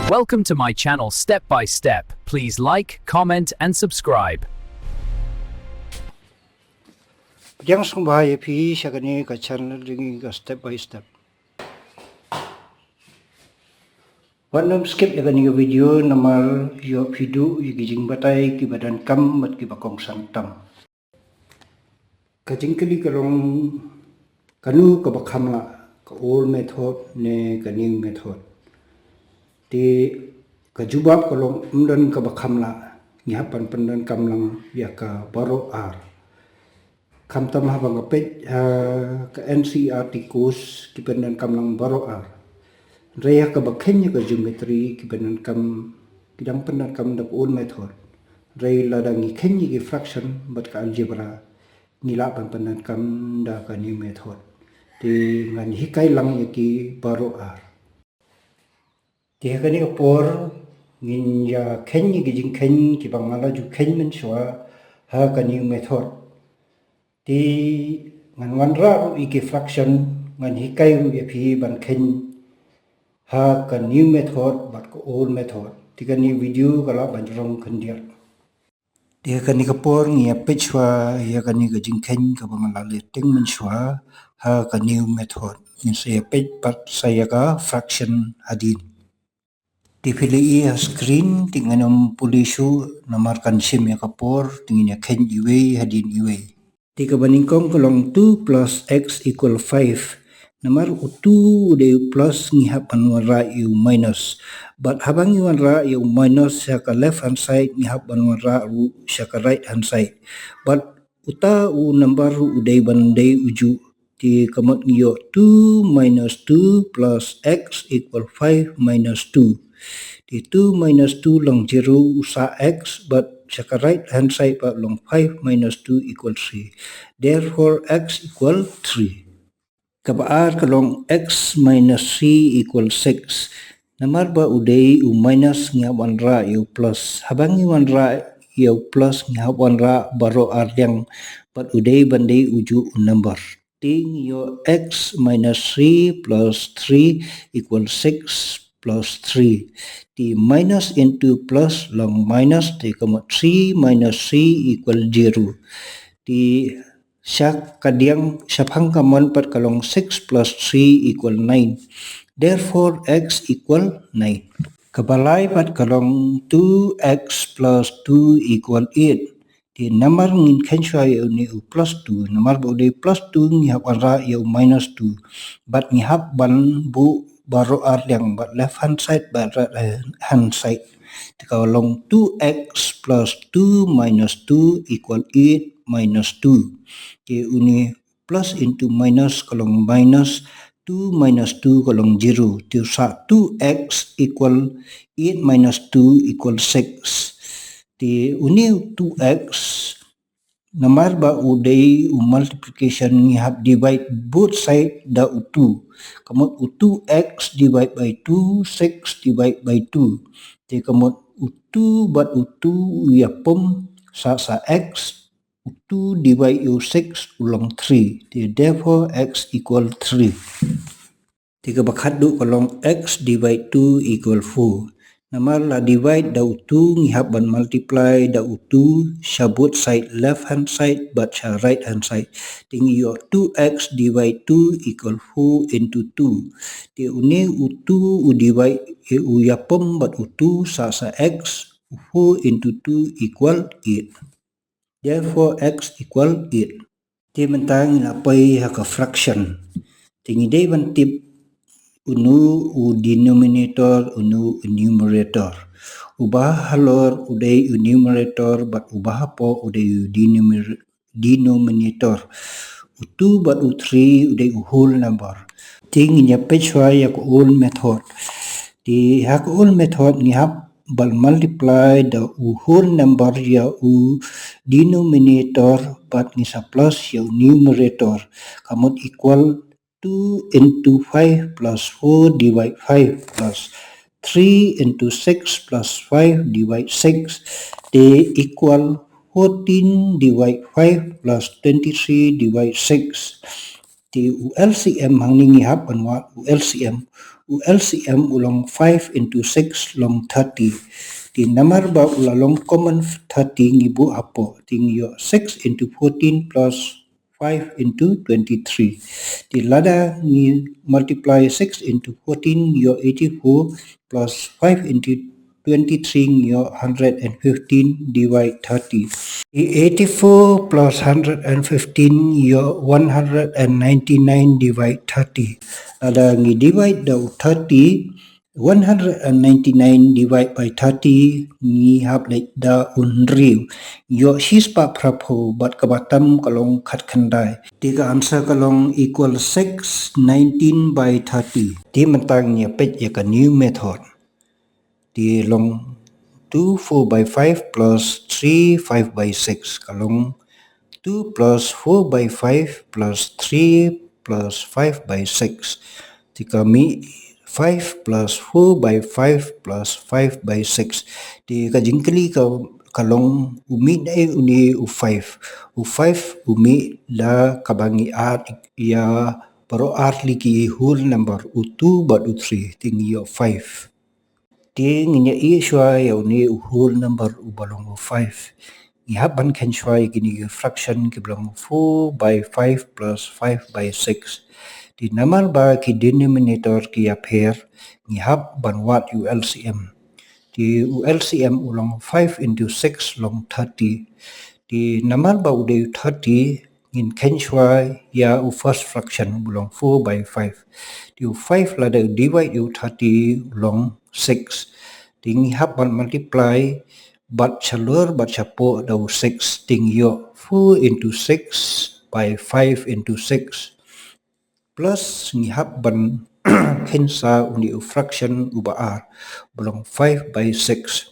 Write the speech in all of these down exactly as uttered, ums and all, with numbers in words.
Welcome to my channel Step by Step. Please like, comment and subscribe. Pdiang sngewbha ïa phi sha kane ka channel jong ngi ka Step by Step. Wat nym skip ïa kane ka video namar ïoh phi duh ïa ki jingbatai kiba donkam bad kiba kongsan tam. Ka jingkylli ka long, kano kaba kham lah, ka old method ne ka new method? Te ka jubab ka long, ym don kaba kham lah, ngi hap ban pyndonkam lang ïa ka baroh ar. Khamtam haba nga peit ha ka N C E R T course ki pyndonkam lang baroh ar. Hynrei ha kaba kheiñ ïa ka geometry ki pyndonkam, ki dang pyndonkam da ka old method. Hynrei lada ngi kheiñ ïa ki fraction bad ka algebra, ngi lah ban pyndonkam da ka new method. Te ngan hikai lang ïa ki baroh ar. Te ha kane ka por ngin ïa kheiñ ïa ki jingkheiñ kiba nga la ju kheiñ mynshuwa ha ka new method. Te ngan wanrah ruh ïa ki fraction, ngan hikai ruh ïa phi ban kheiñ ha ka new method bad ka old method. Te kane video ka lah ban jrong khyndiat. Te ha kane ka por ngin ïa peit shuwa ïa kane ka jingkheiñ kaba nga la leh teng mynshuwa ha ka new method. Ngin sa ïa peit pat sa ïa ka fraction hadien. Te phi la ïohi ha screen, te ngan ym pule shuh namar kan shim ïa ka por, te ngin ïa kheiñ iwei hadien iwei. Te kaba nyngkong ka long two plus x equal five. Namar u two u dei u plus, ngi hap ban wanrah ïa u minus. Bad haba ngi wanrah ïa u minus sha ka left hand side, ngi hap ban wanrah ruh sha ka right hand side. Bad uta u number ruh u dei ban dei u juh. Te ka mut ngi ïoh two minus two plus x equal five minus two. Te two minus two long zero, u sah x, bad sha ka right hand side pat long five minus two equal three. Therefore, x equal three. Kaba ar ka long x minus three equal six. Namar ba u dei u minus ngi hap wanrah ïa u plus. Haba ngi wanrah ïa u plus ngi hap wanrah baroh ar liang. Bad u dei ban dei u juh u number. Te ngi ïoh x minus three plus three equal six plus three. Te minus into plus long minus, te ka mut three minus three equal zero. Te sha kadiang, shaphang ka mon pat ka long six plus three equal nine. Therefore, x equal nine. Kaba lai pat ka long two x plus two equal eight. Te namar ngin kheiñ shuwa ïa une u plus two, namar ba u dei plus two ngi hap wanrah ïa u minus two. Bad ngi hap ban buh baroh ar liang, bad left hand side bad right hand side. Te ka long two x plus two minus two equal eight minus two. Te une plus into minus ka long minus, two minus two ka long zero. Te u sah two x equal eight minus two equal six. Te une u two x, namar ba u dei u multiplication ngi hap divide both side da u two. Ka mut u two x divide by two, six divide by two. Te ka mut u two bad u two u ïapom, sah sah x, u two divide ïa u six u long three. Te therefore x equal three. Te kaba khatduh ka long x divide two equal four. Namar la divide da u two ngi hap ban multiply da u two sha both side, left hand side bad sha right hand side. Te ngi ïoh two x divide two equal four into two. Te une u two u divide, eh, u ïapom bad u two, sah sah x, four into two equal eight. Therefore, x equal eight. Te mynta ngin ïa poi ha ka fraction. Te ngi dei ban tip uno u denominator, uno u numerator. Uba halor u dei u numerator bad uba hapoh u dei u denomi-, denominator. U two bad u three u dei u whole number. Te ngin ïa peit shuwa ïa ka old method. Te ha ka old method ngi hap ban multiply da u whole number ïa u denominator bad ngi sa plus ïa u numerator. Ka mut equal two into five plus four divide five plus three into six plus five divide six. Te equal fourteen divide five plus twenty-three divide six. Te u L C M hangne ngi hap ban wad u L C M. U L C M u long five into six long thirty. Te namar ba u la long common thirty ngi buh hapoh. Te ngi ïoh six into fourteen plus five into twenty-three. Te lada ngi multiply six into fourteen ïoh eighty-four plus five into twenty-three ïoh hundred and fifteen divide thirty. Te eighty-four plus hundred and fifteen ïoh one hundred and ninety-nine divide thirty. Lada ngi divide da u thirty, one hundred and ninety-nine divide by thirty ngi hap leit da u hynriew. Ïoh shispah phraphew bad kaba tam ka long khatkhyndai. Te ka answer ka long equal six nineteen by thirty. Te mynta ngin ïa peit ïa ka new method. Te long two four by five plus three five by six. Ka long two plus four by five plus three plus five by six. Te ka mih five plus four by five plus five by six. Te ka jingkylli ka, ka long u mih naei une u five. U five u mih da kaba ngi add ïa baroh ar tylli ki whole number, u two bad u three. Te ngi ïoh five. Te ngin ïa ïeh shuwa ïa une u whole number uba long u five. Ngi hap ban khein shuwa ïa kine ki fraction kiba long four by five plus five by six. Te namar ba ki denominator ki ïapher, ngi hap ban wad u L C M. Te u L C M u long five into six long thirty. Te namar ba u dei u thirty, ngin khein shuwa ïa u first fraction uba long four by five. Te u five lada u divide ïa u thirty u long six. Te ngi hap ban multiply bad shalor bad shapoh da u six, te ngi ïoh four into six by five into six. Plus ngi hap ban khein sa une u fraction uba ar, uba long five by six.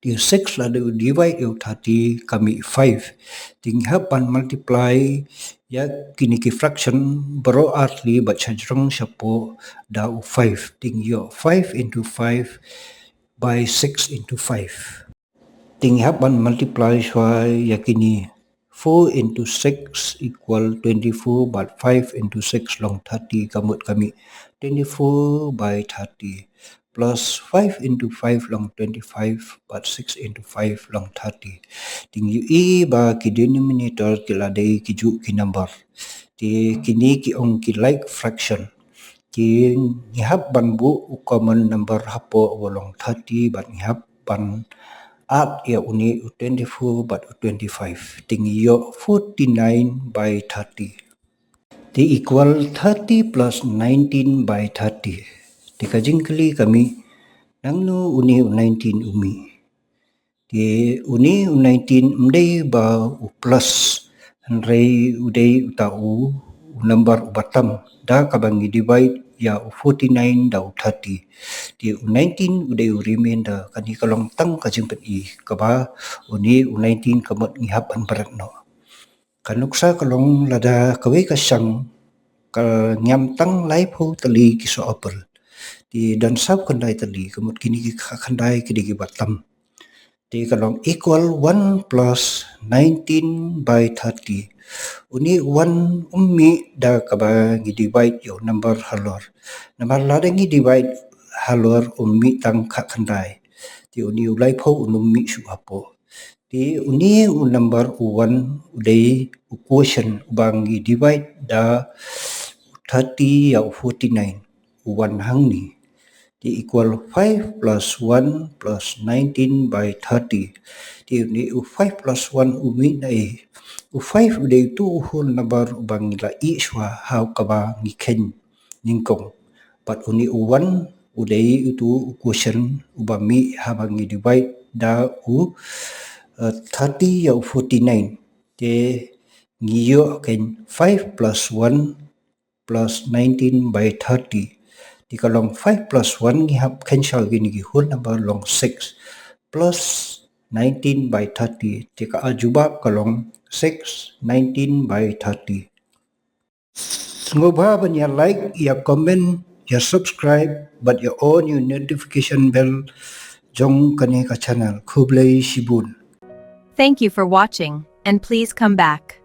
Te six lada u divide ïa u thirty ka mih five. Te ngi hap ban multiply ïa kine ki fraction baroh ar tylli bad shajrong shapoh da u five. Te ngi ïoh five into five by six into five. Te ngi hap ban multiply shuwa ïa kine. Four into six equal twenty-four bad five into six long thirty, ka mut ka mih twenty-four by thirty. Plus five into five long twenty-five bad six into five long thirty. Te ngi ïohi ba ki denominator ki la dei kijuh ki number. Te kine ki ong ki like fraction. Te ngi hap ban buh u common number hapoh uba long thirty bad ngi hap ban add ïa une u twenty-four bad u twenty-five. Te ngi ïoh forty-nine by thirty. Te equal thirty plus nineteen by thirty. Te ka jingkylli ka mih, nangno une u nineteen u mih? Te une u nineteen ym dei ba u plus, hynrei u dei uta u, u number uba tam da kaba ngi divide ïa u forty-nine da u thirty. Te u nineteen u dei u remainder. Kane ka long tang ka jingpyni kaba une u nineteen ka mut ngi hap ban bret noh. Ka nuksa ka long lada kawei ka shang ka ngiam tang laiphew tylli ki soh apple. Te don sawphew khyndai tylli, ka mut kine ki khyndai ki dei kiba tam. Te ka long equal one plus nineteen by thirty. Une u one um mih da kaba ngi divide ïa u number halor. Namar lada ngi divide halor um mih tang khatkhyndai. Te une u laiphew un um mih shuh hapoh. Te une u number u one u dei u quotient uba ngi divide da u thirty ïa u forty-nine, u one hangne. Te equal five plus one plus nineteen by thirty. Te une u five plus one u mih naei? U five u dei uto u whole number uba ngi la ïeh shuwa ha kaba ngi khein nyngkong. Bad une u one u dei uto u quotient uba mih haba ngi divide da u, eh, thirty ïa u forty-nine. Te ngi ïoh khein five plus one plus nineteen by thirty. Te ka long five plus one ngi hap khein shuwa ïa kine ki whole number long six plus nineteen by thirty. Te ka jubab ka long six nineteen by thirty. Sngewbha ban ïa like, ïa comment, ïa subscribe bad ïa on ïa u notification bell jong kane ka channel. Khublei shibun. Thank you for watching, and please come back.